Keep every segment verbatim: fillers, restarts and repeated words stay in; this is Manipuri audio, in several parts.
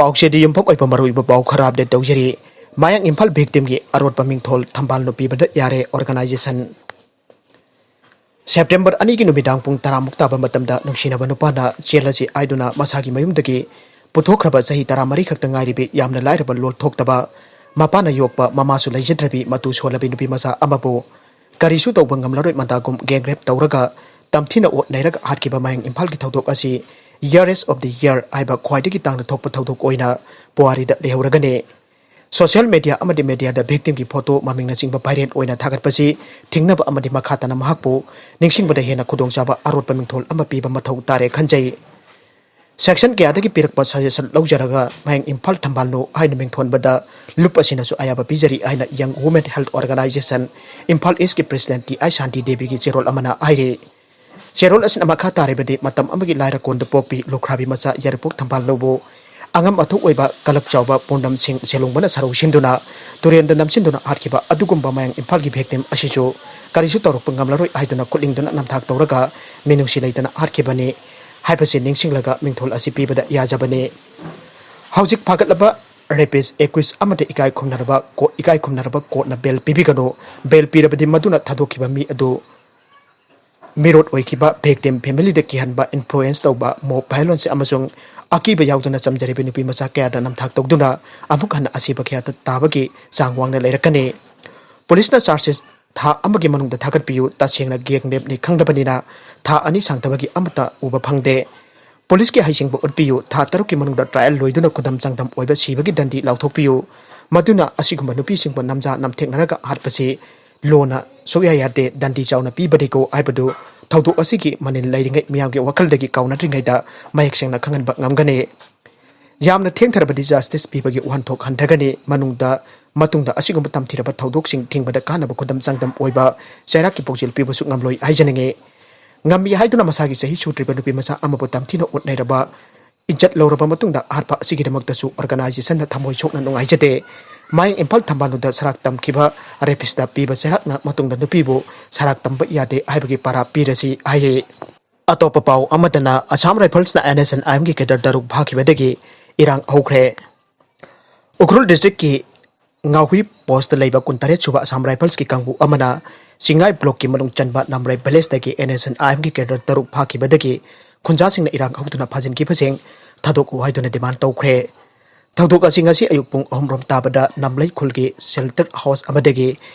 ꯄꯥꯎꯆꯦꯗꯤ ꯌꯨꯝꯐꯝ ꯑꯣꯏꯕ ꯃꯔꯨꯑꯣꯏꯕ ꯄꯥꯎ ꯈꯔ ꯑꯞꯗꯦꯠ ꯇꯧꯖꯔꯤ꯫ ꯃꯌꯥꯡ ꯏꯝꯐꯥꯜ ꯚꯤꯛꯇꯤꯝꯒꯤ ꯑꯔꯣꯠꯄ ꯃꯤꯡꯊꯣꯜ ꯊꯝꯕꯥꯜ ꯅꯨꯄꯤꯕꯗ ꯌꯥꯔꯦ ꯑꯣꯔꯒꯅꯥꯏꯖꯦꯁꯟ꯫ ꯁꯦꯞꯇꯦꯝꯕꯔ ꯑꯅꯤꯒꯤ ꯅꯨꯃꯤꯗꯥꯡ ꯄꯨꯡ ꯇꯔꯥꯃꯨꯛ ꯇꯥꯕ ꯃꯇꯝꯗ ꯅꯨꯡꯁꯤꯅꯕ ꯅꯨꯄꯥꯅ ꯆꯦꯜꯂꯁꯤ ꯍꯥꯏꯗꯨꯅ ꯃꯁꯥꯒꯤ ꯃꯌꯨꯝꯗꯒꯤ ꯄꯨꯊꯣꯛꯈ꯭ꯔꯕ ꯆꯍꯤ ꯇꯔꯥꯃꯔꯤ ꯈꯛꯇ ꯉꯥꯏꯔꯤꯕꯤ ꯌꯥꯝꯅ ꯂꯥꯏꯔꯕ ꯂꯣꯜ ꯊꯣꯛꯇꯕ, ꯃꯄꯥꯅ ꯌꯣꯛꯄ ꯃꯃꯥꯁꯨ ꯂꯩꯖꯗ꯭ꯔꯕꯤ ꯃꯇꯨ ꯁꯣꯜꯂꯕꯤ ꯅꯨꯄꯤ ꯃꯆꯥ ꯑꯃꯕꯨ ꯀꯔꯤꯁꯨ ꯇꯧꯕ ꯉꯝꯂꯔꯣꯏ ꯃꯇꯥꯒꯨꯝ ꯒꯦꯡ ꯔꯦꯞ ꯇꯧꯔꯒ ꯇꯝꯊꯤꯅ ꯑꯣꯠ ꯅꯩꯔꯒ ꯍꯥꯠꯈꯤꯕ ꯃꯌꯥꯡ ꯏꯝꯐꯥꯜꯒꯤ ꯊꯧꯗꯣꯛ ꯑꯁꯤ Yearest of the Year ꯍꯥꯏꯕ ꯈ꯭ꯋꯥꯏꯗꯒꯤ ꯇꯥꯡꯅ ꯊꯣꯛꯄ ꯊꯧꯗꯣꯛ ꯑꯣꯏꯅ ꯄꯨꯋꯥꯔꯤꯗ ꯂꯩꯍꯧꯔꯒꯅꯤ꯫ ꯁꯣꯁꯤꯌꯦꯜ ꯃꯦꯗꯤꯌꯥ ꯑꯃꯗꯤ ꯃꯦꯗꯤꯌꯥꯗ ꯚꯤꯛꯇꯤꯝꯒꯤ ꯐꯣꯇꯣ ꯃꯃꯤꯡꯅꯆꯤꯡꯕ ꯚꯥꯏꯔꯦꯜ ꯑꯣꯏꯅ ꯊꯥꯒꯠꯄꯁꯤ ꯊꯤꯡꯅꯕ ꯑꯃꯗꯤ ꯃꯈꯥ ꯇꯥꯅ ꯃꯍꯥꯛꯄꯨ ꯅꯤꯡꯁꯤꯡꯕꯗ ꯍꯦꯟꯅ ꯈꯨꯗꯣꯡꯆꯥꯕ ꯑꯔꯣꯠꯄ ꯃꯤꯡꯊꯣꯜ ꯑꯃ ꯄꯤꯕ ꯃꯊꯧ ꯇꯥꯔꯦ ꯈꯟꯖꯩ꯫ ꯁꯦꯛꯁꯟ ꯀꯌꯥꯗꯒꯤ ꯄꯤꯔꯛꯄ ꯁꯖꯦꯁꯟ ꯂꯧꯖꯔꯒ ꯃꯌꯥꯡ ꯏꯝꯐꯥꯜ ꯊꯝꯕꯥꯜꯅꯨ ꯍꯥꯏꯅ ꯃꯤꯡꯊꯣꯟꯕꯗ ꯂꯨꯞ ꯑꯁꯤꯅꯁꯨ ꯑꯌꯥꯕ ꯄꯤꯖꯔꯤ ꯍꯥꯏꯅ Young Women Health Organization Imphal ꯏꯁꯀꯤ ꯄ꯭ꯔꯦꯁꯤꯗꯦꯟ ꯇꯤ ꯑꯥꯏ ꯁꯥꯟꯇꯤ ꯗꯦꯕꯤꯒꯤ ꯆꯦꯔꯣꯜ ꯑꯃꯅ ꯍꯥꯏꯔꯤ꯫ ꯆꯦꯔꯣꯜ ꯑꯁꯤꯅ ꯃꯈꯥ ꯇꯥꯔꯤꯕꯗꯤ ꯃꯇꯝ ꯑꯃꯒꯤ ꯂꯥꯏꯔ ꯀꯣꯟꯗ ꯄꯣꯛꯄꯤ ꯂꯨꯈ꯭ꯔꯥꯕꯤ ꯃꯆꯥ ꯌꯥꯏꯔꯤꯄꯣꯛ ꯊꯝꯕꯥꯜꯅꯨꯕꯨ ꯑꯉꯝ ꯑꯊꯧ ꯑꯣꯏꯕ ꯀꯂꯛ ꯆꯥꯎꯕ ꯄꯣꯟꯗꯝꯁꯤꯡ ꯁꯦꯂꯣꯡꯕꯅ ꯁꯔꯧ ꯁꯤꯟꯗꯨꯅ ꯇꯨꯔꯦꯜꯗ ꯅꯝꯁꯤꯟꯗꯨꯅ ꯍꯥꯠꯈꯤꯕ ꯑꯗꯨꯒꯨꯝꯕ ꯃꯌꯥꯡ ꯏꯝꯐꯥꯜꯒꯤ ꯚꯤꯛꯇꯤꯝ ꯑꯁꯤꯁꯨ ꯀꯔꯤꯁꯨ ꯇꯧꯔꯛꯄ ꯉꯝꯂꯔꯣꯏ ꯍꯥꯏꯗꯨꯅ ꯈꯨꯠꯂꯤꯡꯗꯨꯅ ꯅꯝꯊꯥꯛ ꯇꯧꯔꯒ ꯃꯤꯅꯨꯡꯁꯤ ꯂꯩꯇꯅ ꯍꯥꯠꯈꯤꯕꯅꯤ ꯍꯥꯏꯕꯁꯤ ꯅꯤꯡꯁꯤꯡꯂꯒ ꯃꯤꯡꯊꯣꯜ ꯑꯁꯤ ꯄꯤꯕꯗ ꯌꯥꯖꯕꯅꯤ꯫ ꯍꯧꯖꯤꯛ ꯐꯥꯒꯠꯂꯕ ꯔꯦꯄꯤꯁ ꯑꯦꯀ꯭ꯌꯨꯁ ꯑꯃꯗ ꯏꯀꯥꯏ ꯈꯨꯝꯅꯔꯕ ꯀꯣ-, ꯏꯀꯥꯏ ꯈꯨꯝꯅꯔꯕ ꯀꯣꯔꯠꯅ ꯕꯦꯜ ꯄꯤꯕꯤꯒꯅꯨ, ꯕꯦꯜ ꯄꯤꯔꯕꯗꯤ ꯃꯗꯨꯅ ꯊꯥꯗꯣꯛꯈꯤꯕ ꯃꯤ ꯑꯗꯨ ꯃꯤꯔꯣꯠ ꯑꯣꯏꯈꯤꯕ ꯚꯤꯛꯇꯤꯝ ꯐꯦꯃꯤꯂꯤꯗ ꯀꯤꯍꯟꯕ, ꯏꯟꯐ꯭ꯂꯨꯌꯦꯟꯁ ꯇꯧꯕ, ꯃꯣꯕ ꯚꯥꯏꯑꯣꯂꯦꯟꯁ ꯑꯃꯁꯨꯡ ꯑꯀꯤꯕ ꯌꯥꯎꯗꯅ ꯆꯝꯖꯔꯤꯕ ꯅꯨꯄꯤ ꯃꯆꯥ ꯀꯌꯥꯗ ꯅꯝꯊꯥꯛ ꯇꯧꯗꯨꯅ ꯑꯃꯨꯛ ꯍꯟꯅ ꯑꯁꯤꯕ ꯀꯌꯥꯗ ꯇꯥꯕꯒꯤ ꯆꯥꯡ ꯋꯥꯡꯅ ꯂꯩꯔꯛꯀꯅꯤ꯫ ꯄꯨꯂꯤꯁꯅ ꯆꯥꯔꯖꯦꯁ ꯊꯥ ꯑꯃꯒꯤ ꯃꯅꯨꯡꯗ ꯊꯥꯒꯠꯄꯤꯌꯨ, ꯇꯁꯦꯡꯅ ꯒꯦꯡ ꯔꯦꯞꯅꯤ ꯈꯪꯂꯕꯅꯤꯅ ꯊꯥ ꯑꯅꯤ ꯁꯥꯡꯊꯕꯒꯤ ꯑꯃꯠꯇ ꯎꯕ ꯐꯪꯗꯦ꯫ ꯄꯨꯂꯤꯁꯀꯤ ꯍꯩꯁꯤꯡꯕ ꯎꯠꯄꯤꯌꯨ, ꯊꯥ ꯇꯔꯨꯛꯀꯤ ꯃꯅꯨꯡꯗ ꯇ꯭ꯔꯥꯏꯌꯦꯜ ꯂꯣꯏꯗꯨꯅ ꯈꯨꯗꯝ ꯆꯥꯡꯗꯝ ꯑꯣꯏꯕ ꯁꯤꯕꯒꯤ ꯗꯟꯗꯤ ꯂꯥꯎꯊꯣꯛꯄꯤꯌꯨ꯫ ꯃꯗꯨꯅ ꯑꯁꯤꯒꯨꯝꯕ ꯅꯨꯄꯤꯁꯤꯡꯕꯨ ꯅꯝꯖꯥ ꯅꯝꯊꯦꯛꯅꯔꯒ ꯍꯥꯠꯄꯁꯤ ꯂꯣꯅ ꯁꯨꯛꯌꯥ ꯌꯥꯗꯦ, ꯗꯟꯗꯤ ꯆꯥꯎꯅ ꯄꯤꯕꯅꯤꯀꯣ ꯍꯥꯏꯕꯗꯨ ꯊꯧꯗꯣꯛ ꯑꯁꯤꯒꯤ ꯃꯅꯤꯜ ꯂꯩꯔꯤꯉꯩ ꯃꯤꯌꯥꯝꯒꯤ ꯋꯥꯈꯜꯗꯒꯤ ꯀꯥꯎꯅꯗ꯭ꯔꯤꯉꯩꯗ ꯃꯌꯦꯛ ꯁꯦꯡꯅ ꯈꯪꯍꯟꯕ ꯉꯝꯒꯅꯤ꯫ ꯌꯥꯝꯅ ꯊꯦꯡꯊꯔꯕꯗꯤ ꯖꯁꯇꯤꯁ ꯄꯤꯕꯒꯤ ꯋꯥꯍꯟꯊꯣꯛ ꯍꯟꯊꯒꯅꯤ꯫ ꯃꯅꯨꯡꯗ, ꯃꯇꯨꯡꯗ ꯑꯁꯤꯒꯨꯝꯕ ꯇꯝꯊꯤꯔꯕ ꯊꯧꯗꯣꯛꯁꯤꯡ ꯊꯤꯡꯕꯗ ꯀꯥꯟꯅꯕ ꯈꯨꯗꯝ ꯆꯥꯡꯗꯝ ꯑꯣꯏꯕ ꯆꯩꯔꯥꯛꯀꯤ ꯄꯥꯎꯖꯦꯜ ꯄꯤꯕꯁꯨ ꯉꯝꯂꯣꯏ ꯍꯥꯏꯖꯅꯤꯡꯏ꯫ ꯉꯝꯃꯤ ꯍꯥꯏꯗꯨꯅ ꯃꯁꯥꯒꯤ ꯆꯍꯤ ꯁꯨꯗ꯭ꯔꯤꯕ ꯅꯨꯄꯤ ꯃꯆꯥ ꯑꯃꯕꯨ ꯇꯝꯊꯤꯅ ꯎꯠꯅꯩꯔꯕ ꯏꯖꯠ ꯂꯧꯔꯕ ꯃꯇꯨꯡꯗ ꯍꯥꯠꯄ ꯑꯁꯤꯒꯤꯗꯃꯛꯇꯁꯨ ꯑꯣꯔꯒꯅꯥꯏꯖꯦꯁꯟꯅ ꯊꯃꯣꯏ ꯁꯣꯛꯅ ꯅꯨꯡꯉꯥꯏꯖꯗꯦ꯫ ꯃꯌꯥꯡ ꯏꯝꯐꯥꯜ ꯊꯝꯕꯥꯜꯅꯨꯗ ꯁꯔꯥꯛ ꯇꯝꯈꯤꯕ ꯔꯦꯄꯤꯁꯇ ꯄꯤꯕ ꯆꯩꯔꯥꯛꯅ ꯃꯇꯨꯡꯗ ꯅꯨꯄꯤꯕꯨ ꯁꯔꯥꯛ ꯇꯝꯕ ꯌꯥꯗꯦ ꯍꯥꯏꯕꯒꯤ ꯄꯥꯔꯥ ꯄꯤꯔꯁꯤ ꯍꯥꯏꯔꯤ꯫ ꯑꯇꯣꯞꯄ ꯄꯥꯎ ꯑꯃꯗꯅ ꯑꯁꯥꯝ ꯔꯥꯏꯐꯜꯁꯅ NSCN-IMꯒꯤ ꯀꯦꯗꯔ ꯇꯔꯨꯛ ꯐꯥꯈꯤꯕꯗꯒꯤ ꯏꯔꯥꯡ ꯍꯧꯈ꯭ꯔꯦ꯫ ꯎꯈ꯭ꯔꯨꯜ ꯗꯤꯁꯇ꯭ꯔꯤꯛꯀꯤ ꯉꯥꯍꯨꯏ ꯄꯣꯁꯇ ꯂꯩꯕ ꯀꯨꯟꯇꯔꯦꯠ ꯁꯨꯕ ꯑꯁꯥꯝ ꯔꯥꯏꯐꯜꯁꯀꯤ ꯀꯥꯡꯕꯨ ꯑꯃꯅ ꯆꯤꯡꯉꯥꯏ ꯕ꯭ꯂꯣꯛꯀꯤ ꯃꯅꯨꯡ ꯆꯟꯕ ꯅꯥꯝꯔꯩ ꯚꯤꯂꯦꯖꯇꯒꯤ ꯑꯦꯟ ꯑꯦꯁ ꯑꯦꯟ ꯑꯥꯏ ꯑꯦꯝꯒꯤ ꯀꯦꯗꯔ ꯇꯔꯨꯛ ꯐꯥꯈꯤꯕꯗꯒꯤ ꯈꯨꯟꯖꯥꯁꯤꯡꯅ ꯏꯔꯥꯡ ꯍꯧꯗꯨꯅ ꯐꯥꯖꯤꯟꯈꯤꯕꯁꯤꯡ ꯊꯥꯗꯣꯛꯎ ꯍꯥꯏꯗꯨꯅ ꯗꯤꯃꯥꯟ ꯇꯧꯈ꯭ꯔꯦ꯫ ꯊꯧꯗꯣꯛ ꯑꯁꯤ ꯉꯁꯤ ꯑꯌꯨꯛ ꯄꯨꯡ ꯑꯍꯨꯝ ꯔꯣꯝ ꯇꯥꯕꯗ ꯅꯥꯝꯂꯩ ꯈꯨꯜꯒꯤ ꯁꯦꯜꯇꯔ ꯍꯥꯎꯁ ꯑꯃꯗꯒꯤ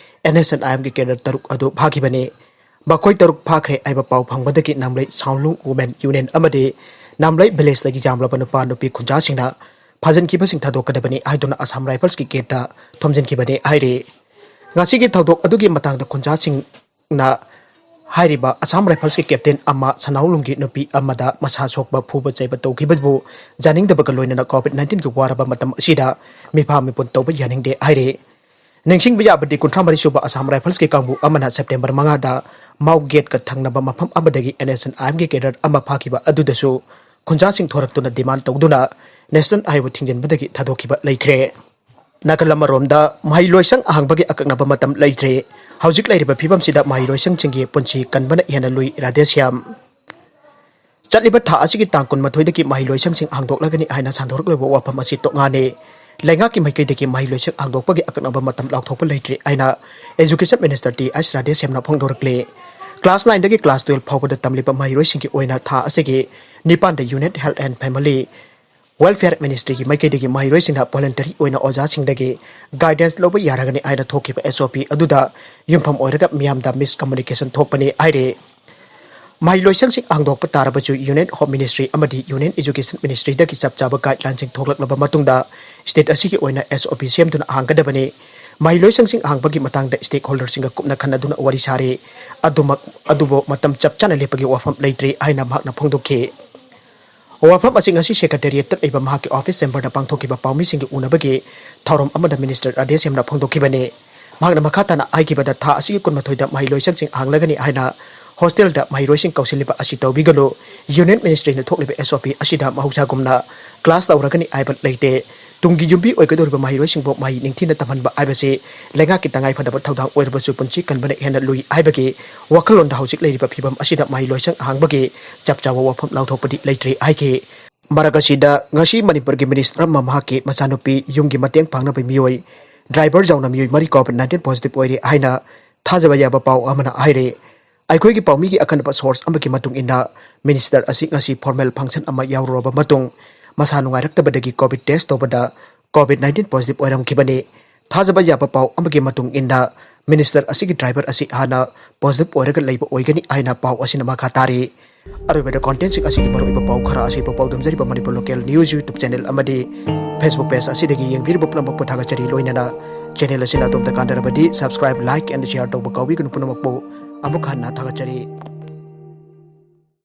ꯑꯦꯟ ꯑꯦꯁ ꯑꯦꯟ ꯑꯥꯏ ꯑꯦꯝꯒꯤ ꯀꯦꯗꯔ ꯇꯔꯨꯛ ꯑꯗꯨ ꯐꯥꯈꯤꯕꯅꯤ꯫ ꯃꯈꯣꯏ ꯇꯔꯨꯛ ꯐꯥꯈ꯭ꯔꯦ ꯍꯥꯏꯕ ꯄꯥꯎ ꯐꯪꯕꯗꯒꯤ ꯅꯥꯝꯂꯩ ꯁꯥꯎꯂꯨꯡ ꯋꯨꯃꯦꯟ ꯌꯨꯅꯤꯌꯟ ꯑꯃꯗꯤ ꯅꯥꯝꯂꯩ ꯚꯤꯂꯦꯖꯇꯒꯤ ꯌꯥꯝꯂꯕ ꯅꯨꯄꯥ ꯅꯨꯄꯤ ꯈꯨꯟꯖꯥꯁꯤꯡꯅ ꯐꯥꯖꯤꯟꯈꯤꯕꯁꯤꯡ ꯊꯥꯗꯣꯛꯀꯗꯕꯅꯤ ꯍꯥꯏꯗꯨꯅ ꯑꯁꯥꯝ ꯔꯥꯏꯐꯜꯁꯀꯤ ꯒꯦꯠꯇ ꯊꯣꯝꯖꯤꯟꯈꯤꯕꯅꯤ ꯍꯥꯏꯔꯤ꯫ ꯉꯁꯤꯒꯤ ꯊꯧꯗꯣꯛ ꯑꯗꯨꯒꯤ ꯃꯇꯥꯡꯗ ꯈꯨꯟꯖꯥꯁꯤꯡꯅ ꯍꯥꯏꯔꯤꯕ ꯑꯁꯥꯝ ꯔꯥꯏꯐꯜꯁꯀꯤ ꯀꯦꯞꯇꯦꯟ ꯑꯃ ꯁꯅꯥꯎꯂꯨꯝꯒꯤ ꯅꯨꯄꯤ ꯑꯃꯗ ꯃꯁꯥ ꯁꯣꯛꯄ ꯐꯨꯕ ꯆꯩꯕ ꯇꯧꯈꯤꯕꯕꯨ ꯌꯥꯅꯤꯡꯗꯕꯒ ꯂꯣꯏꯅꯅ ꯀꯣꯚꯤꯗ ꯅꯥꯏꯟꯇꯤꯟꯒꯤ ꯋꯥꯔꯕ ꯃꯇꯝ ꯑꯁꯤꯗ ꯃꯤꯐꯥ ꯃꯤꯄꯨꯟ ꯇꯧꯕ ꯌꯥꯅꯤꯡꯗꯦ ꯍꯥꯏꯔꯤ꯫ ꯅꯤꯡꯁꯤꯡꯕ ꯌꯥꯕꯗꯤ, ꯀꯨꯟꯊ꯭ꯔꯥ ꯃꯔꯤ ꯁꯨꯕ ꯑꯁꯥꯝ ꯔꯥꯏꯐꯜꯁꯀꯤ ꯀꯥꯡꯕꯨ ꯑꯃꯅ ꯁꯦꯞꯇꯦꯝꯕꯔ ꯃꯉꯥꯗ ꯃꯥꯎ ꯒꯦꯠꯀ ꯊꯪꯅꯕ ꯃꯐꯝ ꯑꯃꯗꯒꯤ ꯑꯦꯟ ꯑꯦꯁ ꯑꯦꯟ ꯑꯥꯏ ꯑꯦꯝꯒꯤ ꯀꯦꯗꯔ ꯑꯃ ꯐꯥꯈꯤꯕ ꯑꯗꯨꯗꯁꯨ ꯈꯨꯟꯖꯥꯁꯤꯡ ꯊꯣꯔꯛꯇꯨꯅ ꯗꯤꯃꯥꯟ ꯇꯧꯗꯨꯅ ꯅꯦꯁꯅꯦꯜ ꯍꯥꯏꯋꯦ ꯊꯤꯡꯖꯤꯟꯕꯗꯒꯤ ꯊꯥꯗꯣꯛꯈꯤꯕ ꯂꯩꯈ꯭ꯔꯦ꯫ ꯅꯥꯀꯜ ꯑꯃꯔꯣꯝꯗ, ꯃꯍꯩꯂꯣꯏꯁꯪ ꯑꯍꯥꯡꯕꯒꯤ ꯑꯀꯛꯅꯕ ꯃꯇꯝ ꯂꯩꯇ꯭ꯔꯦ꯫ ꯍꯧꯖꯤꯛ ꯂꯩꯔꯤꯕ ꯐꯤꯕꯝꯁꯤꯗ ꯃꯍꯩꯂꯣꯏꯁꯪꯁꯤꯡꯒꯤ ꯄꯨꯟꯁꯤ ꯀꯟꯕꯅ ꯍꯦꯟꯅ ꯂꯨꯏ, ꯔꯥꯙꯦꯁ꯭ꯌꯥꯝ꯫ ꯆꯠꯂꯤꯕ ꯊꯥ ꯑꯁꯤꯒꯤ ꯇꯥꯡ ꯀꯨꯟꯃꯥꯊꯣꯏꯗꯒꯤ ꯃꯍꯩꯂꯣꯏꯁꯪꯁꯤꯡ ꯍꯥꯡꯗꯣꯛꯂꯒꯅꯤ ꯍꯥꯏꯅ ꯁꯟꯗꯣꯔꯛꯂꯤꯕ ꯋꯥꯐꯝ ꯑꯁꯤ ꯇꯣꯉꯥꯟꯅꯤ꯫ ꯂꯩꯉꯥꯛꯀꯤ ꯃꯥꯏꯀꯩꯗꯒꯤ ꯃꯍꯩꯂꯣꯏꯁꯪ ꯍꯥꯡꯗꯣꯛꯄꯒꯤ ꯑꯀꯛꯅꯕ ꯃꯇꯝ ꯂꯥꯎꯊꯣꯛꯄ ꯂꯩꯇ꯭ꯔꯤ ꯍꯥꯏꯅ Education Minister ꯇꯤ ꯑꯩꯆ ꯔꯥꯙꯦꯁ꯭ꯌꯥꯝꯅ ꯐꯣꯡꯗꯣꯔꯛꯂꯤ꯫ Class nine ꯗꯒꯤ class twelve ꯐꯥꯎꯕꯗ ꯇꯝꯂꯤꯕ ꯃꯍꯩꯔꯣꯏꯁꯤꯡꯒꯤ ꯑꯣꯏꯅ ꯊꯥ ꯑꯁꯤꯒꯤ ꯅꯤꯄꯥꯟꯗ Unit Health and Family Welfare Ministry ꯒꯤ ꯃꯥꯏꯀꯩꯗꯒꯤ ꯃꯍꯩꯔꯣꯏꯁꯤꯡꯅ voluntary ꯑꯣꯏꯅ ꯑꯣꯖꯥꯁꯤꯡꯗꯒꯤ guidance ꯂꯧꯕ ꯌꯥꯔꯒꯅꯤ ꯍꯥꯏꯅ ꯊꯣꯛꯈꯤꯕ S O P ꯑꯗꯨꯗ ꯌꯨꯝꯐꯝ ꯑꯣꯏꯔꯒ ꯃꯤꯌꯥꯝꯗ miscommunication ꯊꯣꯛꯄꯅꯤ ꯍꯥꯏꯔꯤ꯫ ꯃꯍꯩꯂꯣꯏꯁꯪꯁꯤꯡ ꯍꯥꯡꯗꯣꯛꯄ ꯇꯥꯔꯕꯁꯨ Union Home Ministry ꯑꯃꯗꯤ Union Education Ministry ꯗꯒꯤ ꯆꯞ ꯆꯥꯕ guideline ꯁꯤꯡ ꯊꯣꯛꯂꯛꯂꯕ ꯃꯇꯨꯡꯗ state ꯑꯁꯤꯒꯤ ꯑꯣꯏꯅ S O P ꯁꯦꯝꯗꯨꯅ ꯍꯥꯡꯒꯗꯕꯅꯤ꯫ ꯃꯍꯩꯂꯣꯏꯁꯪꯁꯤꯡ ꯍꯥꯡꯕꯒꯤ ꯃꯇꯥꯡꯗ stakeholder ꯁꯤꯡꯒ ꯀꯨꯞꯅ ꯈꯟꯅꯗꯨꯅ ꯋꯥꯔꯤ ꯁꯥꯔꯤ꯫ ꯑꯗꯨꯃꯛ, ꯑꯗꯨꯕꯨ ꯃꯇꯝ ꯆꯞ ꯆꯥꯅ ꯂꯦꯞꯄꯒꯤ ꯋꯥꯐꯝ ꯂꯩꯇ꯭ꯔꯤ ꯍꯥꯏꯅ ꯃꯍꯥꯛꯅ ꯐꯣꯡꯗꯣꯛꯈꯤ꯫ ꯋꯥꯐꯝ ꯑꯁꯤ ꯉꯁꯤ Secretariat ꯇ ꯂꯩꯕ ꯃꯍꯥꯛꯀꯤ office chamber ꯗ ꯄꯥꯡꯊꯣꯛꯈꯤꯕ ꯄꯥꯎꯃꯤꯁꯤꯡꯒꯤ ꯎꯅꯕꯒꯤ ꯊꯧꯔꯝ ꯑꯃꯗ Minister ꯔꯥꯙꯦꯁ꯭ꯌꯥꯝꯅ ꯐꯣꯡꯗꯣꯛꯈꯤꯕꯅꯤ꯫ ꯃꯍꯥꯛꯅ ꯃꯈꯥ ꯇꯥꯅ ꯍꯥꯏꯈꯤꯕꯗ, ꯊꯥ ꯑꯁꯤꯒꯤ ꯀꯨꯟꯃꯥꯊꯣꯏꯗ ꯃꯍꯩꯂꯣꯏꯁꯪꯁꯤꯡ ꯍꯥꯡꯂꯒꯅꯤ ꯍꯥꯏꯅ hostel ꯗ ꯃꯍꯩꯔꯣꯏꯁꯤꯡ ꯀꯧꯁꯤꯜꯂꯤꯕ ꯑꯁꯤ ꯇꯧꯕꯤꯒꯅꯨ꯫ Union Ministry ꯅ ꯊꯣꯛꯂꯤꯕ S O P ꯑꯁꯤꯗ ꯃꯍꯧꯁꯥꯒꯨꯝꯅ class ꯂꯧꯔꯒꯅꯤ ꯍꯥꯏꯕ ꯂꯩꯇꯦ꯫ ꯇꯨꯡꯒꯤ ꯌꯨꯝꯕꯤ ꯑꯣꯏꯒꯗꯧꯔꯤꯕ ꯃꯍꯩꯔꯣꯏꯁꯤꯡꯕꯨ ꯃꯍꯩ ꯅꯤꯡꯊꯤꯅ ꯇꯝꯍꯟꯕ ꯍꯥꯏꯕꯁꯤ ꯂꯩꯉꯥꯛꯀꯤ ꯇꯉꯥꯏꯐꯗꯕ ꯊꯧꯗꯥꯡ ꯑꯣꯏꯔꯕꯁꯨ ꯄꯨꯟꯁꯤ ꯀꯟꯕꯅ ꯍꯦꯟꯅ ꯂꯨꯏ ꯍꯥꯏꯕꯒꯤ ꯋꯥꯈꯜꯂꯣꯟꯗ ꯍꯧꯖꯤꯛ ꯂꯩꯔꯤꯕ ꯐꯤꯕꯝ ꯑꯁꯤꯗ ꯃꯍꯩꯂꯣꯏꯁꯪ ꯍꯥꯡꯕꯒꯤ ꯆꯞ ꯆꯥꯕ ꯋꯥꯐꯝ ꯂꯥꯎꯊꯣꯛꯄꯗꯤ ꯂꯩꯇ꯭ꯔꯤ ꯍꯥꯏꯈꯤ꯫ ꯃꯔꯛ ꯑꯁꯤꯗ, ꯉꯁꯤ ꯃꯅꯤꯄꯨꯔꯒꯤ ꯃꯤꯅꯤꯁꯇꯔ ꯑꯃ ꯃꯍꯥꯛꯀꯤ ꯃꯆꯥꯅꯨꯄꯤ ꯌꯨꯝꯒꯤ ꯃꯇꯦꯡ ꯄꯥꯡꯅꯕ ꯃꯤꯑꯣꯏ ꯗ꯭ꯔꯥꯏꯚꯔ ꯌꯥꯎꯅ ꯃꯤꯑꯣꯏ ꯃꯔꯤ ꯀꯣꯚꯤꯗ ꯅꯥꯏꯟꯇꯤꯟ ꯄꯣꯖꯤꯇꯤꯚ ꯑꯣꯏꯔꯦ ꯍꯥꯏꯅ ꯊꯥꯖꯕ ꯌꯥꯕ ꯄꯥꯎ ꯑꯃꯅ ꯍꯥꯏꯔꯦ꯫ ꯑꯩꯈꯣꯏꯒꯤ ꯄꯥꯎꯃꯤꯒꯤ ꯑꯈꯟꯅꯕ ꯁꯣꯔꯁ ꯑꯃꯒꯤ ꯃꯇꯨꯡ ꯏꯟꯅ, ꯃꯤꯅꯤꯁꯇꯔ ꯑꯁꯤ ꯉꯁꯤ ꯐꯣꯔꯃꯦꯜ ꯐꯪꯁꯟ ꯑꯃ ꯌꯥꯎꯔꯨꯔꯕ ꯃꯇꯨꯡ ꯃꯁꯥ ꯅꯨꯡꯉꯥꯏꯔꯛꯇꯕꯗꯒꯤ ꯀꯣꯚꯤꯗ ꯇꯦꯁ ꯇꯧꯕꯗ ꯀꯣꯚꯤꯗ ꯅꯥꯏꯟꯇꯤꯟ ꯄꯣꯖꯤꯇꯤꯚ ꯑꯣꯏꯔꯝꯈꯤꯕꯅꯤ꯫ ꯊꯥꯖꯕ ꯌꯥꯕ ꯄꯥꯎ ꯑꯃꯒꯤ ꯃꯇꯨꯡ ꯏꯟꯅ, ꯃꯤꯅꯤꯁꯇꯔ ꯑꯁꯤꯒꯤ ꯗ꯭ꯔꯥꯏꯚꯔ ꯑꯁꯤ ꯍꯥꯟꯅ ꯄꯣꯖꯤꯇꯤꯚ ꯑꯣꯏꯔꯒ ꯂꯩꯕ ꯑꯣꯏꯒꯅꯤ ꯍꯥꯏꯅ ꯄꯥꯎ ꯑꯁꯤꯅ ꯃꯈꯥ ꯇꯥꯔꯤ꯫ ꯑꯔꯣꯏꯕꯗ ꯀꯣꯟꯇꯦꯟꯁꯤꯡ ꯑꯁꯤꯒꯤ ꯃꯔꯨꯑꯣꯏꯕ ꯄꯥꯎ ꯈꯔ ꯑꯁꯤꯕꯨ ꯄꯥꯎꯗꯝꯖꯔꯤꯕ Manipur local news YouTube channel ꯑꯃꯗꯤ ꯐꯦꯁꯕꯨꯛ ꯄꯦꯖ ꯑꯁꯤꯗꯒꯤ ꯌꯦꯡꯕꯤꯔꯤꯕ ꯄꯨꯝꯅꯃꯛꯄꯨ ꯊꯥꯒꯠꯆꯔꯤ꯫ ꯂꯣꯏꯅꯅ ꯆꯦꯅꯦꯜ ꯑꯁꯤꯅ ꯑꯗꯣꯝꯗ ꯀꯥꯟꯅꯔꯕꯗꯤ subscribe, like and share ꯇꯧꯕ ꯀꯥꯎꯕꯤꯒꯅꯨ꯫ ꯄꯨꯝꯅꯃꯛꯄꯨ ꯑꯃꯨꯛ ꯍꯟꯅ ꯊꯥꯒꯠꯆꯔꯤ꯫